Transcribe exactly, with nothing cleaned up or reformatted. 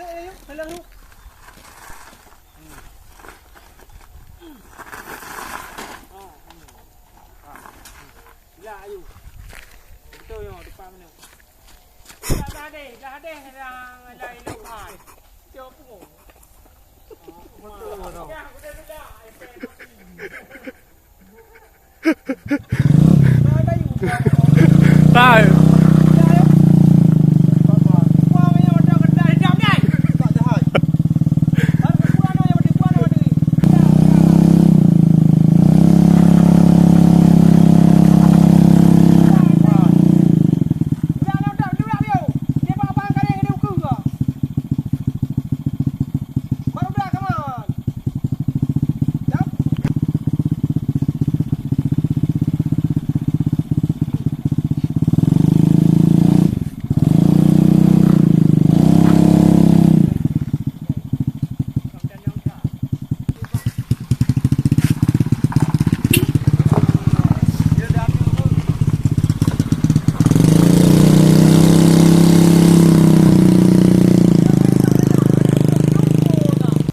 Ayo, ayo, ayo. Hmm. Hmm. Ah, hmm. Ah, hmm. Lah, ayo. Betul nyoe, depan mana? Dah, dah deh, dah deh, dah, dah elok hai. Dia apa? Betul, betul. Dah, dah, dah, dah. Dah, dah, yuk. Dah.